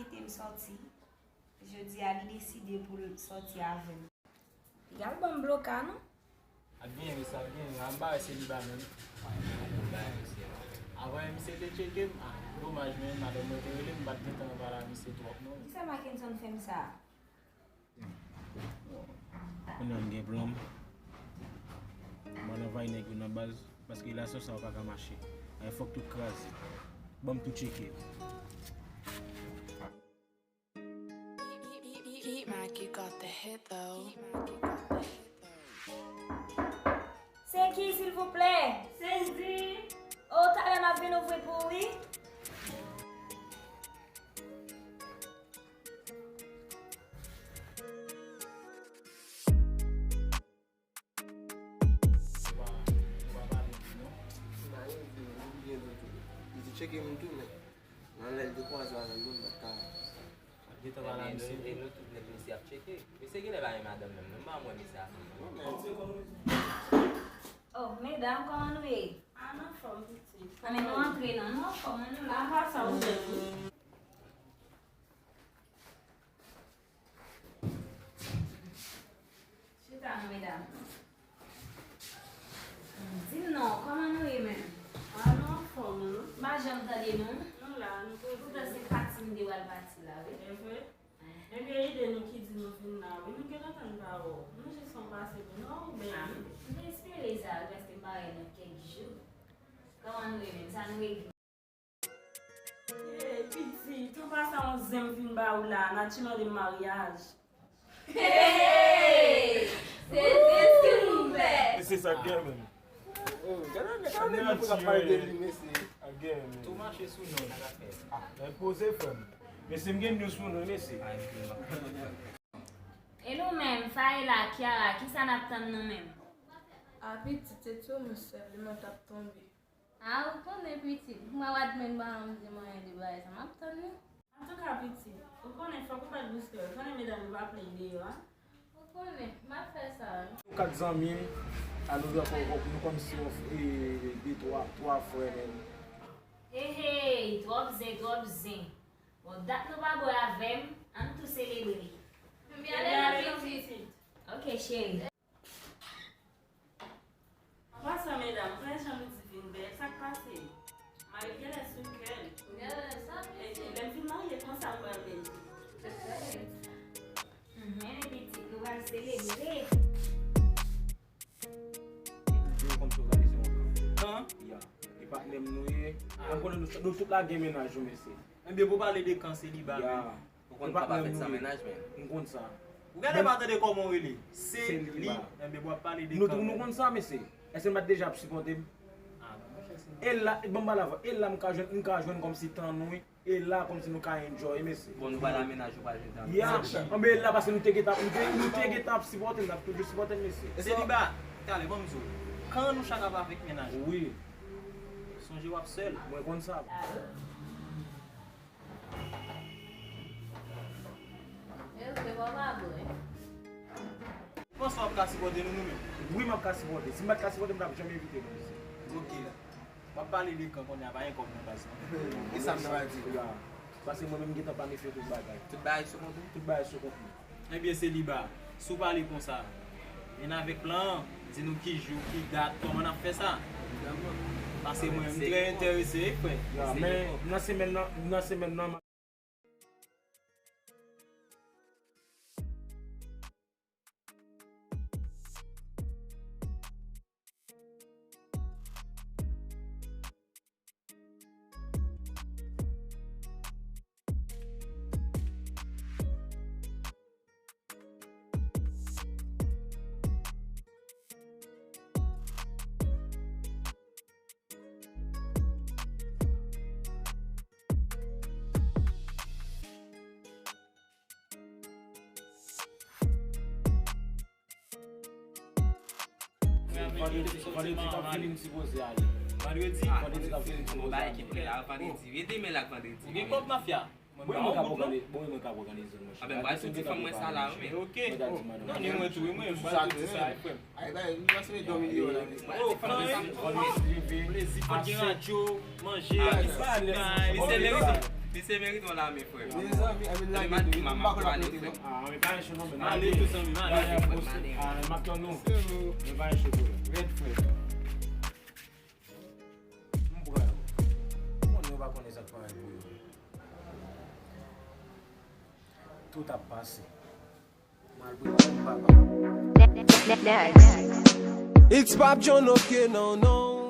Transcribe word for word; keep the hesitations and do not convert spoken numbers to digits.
Envite m sòti. Jodi a, li deside pou l sòti avè m. Li al ban m bloka, non? Ap genyen, mesye, ap genyen. Anba, se li ba menm. Anba, mesye. Avan, misye te tcheke m. Ah, domaj, men madanm mwen te rele m, m pa t gen tan pale a misye twòp, non. Kisa Mackenson fè m sa? Kounye a m gen plan m. M al anvayi nèg yo nan baz, paske relasyon sa yo pa ka mache. Ay, fòk tout kraze. Ban m tou tcheke. Pete Mac, you got the hit though. Se ki, silvouplè? Sendy. O, talè m ap vin ouvri pou ou, wi. Nou pa, nou pa pale anpil, non. M pa gen de, m oubyen de tou. Li te tcheke m tou, men nan lè l te kwaze avè m, m pa t ka. Gentan pale a misye tou. E nou tout nèt misye ap tcheke. Misye genlè pa gen madanm menm, non, m pa wè misye ap. Oh, medam, kòman nou ye? Ah, n anfòm, pitit. Ah, men nou antre non, nou anfòm, nou la. Apa sa ou menm? Chita non, medam. Di m non, kòman nou ye menm? Ah, nou anfòm, wi. M pa janm tande nou. Nou la, nou toujou. Poutan se pati m te pral pati la, wi. E vre? Ebyen, ide nou ki di nou vin la, wi. Nou gentan tann pawòl. Nou jis fè yon pase pou nou, ou byen? Ah, m te espere sa, wi, paske m pa wè nou kèk jou. Kòman nou ye menm? Sa nou regle? Hey, pitit, ou pa sa yon zen m fin ba ou la, Naty mande m maryaj. Hey! Se zen silvouplè! E se sa k gen menm. Oh, gade, gade nèg yo pou k ap pale de li, mesye. Tou mache sou nou, sa k ap fèt. Ah, men poze, frè m. Mesye, m gen news pou nou, mesye. E nou menm, Faela, Kiara, kisa n ap tann nou menm? A pitit, se ti omis sèlman t ap tonbe. A, ou konnen, pitit, mwen pa t menm pa ann di mwen anyen de bagay sa, m ap tann li. Antouka, pitit, ou konnen fòk ou bat bouskè, ou konnen medam yo pa play deyò a. Ou konnen, m ap fè sa, wi. Nou kat zanmi, a nou dwe fè nou kòmsi yon f-, e, de, twa, twa frè menm. Hey, hey, twòp zen, twòp zen. Bon, dat nou pa bwè avè m, ann tou selebre. Ebyen, ale non, pitit. Ok, cheri. An pasan, medam, frè Jean Loudy vin bèl, sa k pase? Mari genlè sou kè l. Genlè sa, epi lè m fin marye, konsa m pral bèl tou. Men, pitit, nou pral selebre. Epi, kòmsi w gade se yon kan. Kan? Ya. E patnè m nou ye. Ah. Mwen konnen nou, nou tout la gen mennaj yo, mesye. Enben, pou pale de kan seliba, ya, men. Ou konn sa pa fèt san mennaj, men. M konn sa. Ou gade pa tande kòman w rele? Se li. Enben, w ap pale de kan. Nou tou, nou konn sa, mesye. Èske m pa t deja ap sipòte m? Ah, non, monchè, se. E la, ban m pale avan. E la, m ka jwenn, m ka jwenn kòmsi tan nou, wi. E la, kòmsi nou ka enjoy, mesye. Bon, nou pral a mennaj, ou pral jwenn tan. Ya. Enben, e la, paske nou te gentan, nou te, nou te gentan ap sipòte l, n ap toujou sipòte l, mesye. Seliba, talè, ban m di w. Kan nou chak ap avèk mennaj nou. Wi. Sonje w ap sèl. Mwen konn sa. Panse w ap ka sipòte nou, nou menm? Wi, m ap ka sipòte. Si m pa t ka sipòte, m t ap janm envite nou isi. Ok. W ap pale de kan kounye a, pa gen kòb nan baz lan. E sa m ta pral di. Ya. Paske mwen menm, m gentan planifye tout bagay. Tout bagay sou kont ou? Tout bagay sou kont mwen. Ebyen, seliba, si w pale konsa, vin avèk plan an, di nou ki jou, ki dat, kòman n ap fè sa. Paske mwen, m trè enterese, wi, frè. Ya, men nan semèn nan, nan semèn nan, Vandredi, vandredi k ap vini, m sipoze ale. Vandredi? Ah, vandredi k ap vini, m sipoze ale. Bon, bay ki prè la, vandredi. Wi, demen la k vandredi. Ou gen kòb, mafya? Bon, mwen ka pran, bon, mwen ka pran kandidasyon, monchè. Ah, ben, m pral tou di fanm mwen sa la, wi, men. Ok. Mwen ka di madanm. Non, ni mwen tou, wi, mwen, m pral tou di sa, wi, frè m. Ay, bay, nou pase dòmi deyò la, men. Oh, frè m, plezi, fò gen radyo, manje, bay, bay. Misye merite yon lame, frè. Mezanmi, e vin lage tou wi. M pa konn ap rete non. Ah, men pa yon cho non, men. Ale tou, zanmi, m ale. Ah, m ap tann nou. Men pa yon cho, frè. Rèd, frè. M pran yo. Moun yo pa konnen sa k parèt pou yo. Tout ap pase. M al prepare m, papa. Next. It's Pop John, okay, no, no.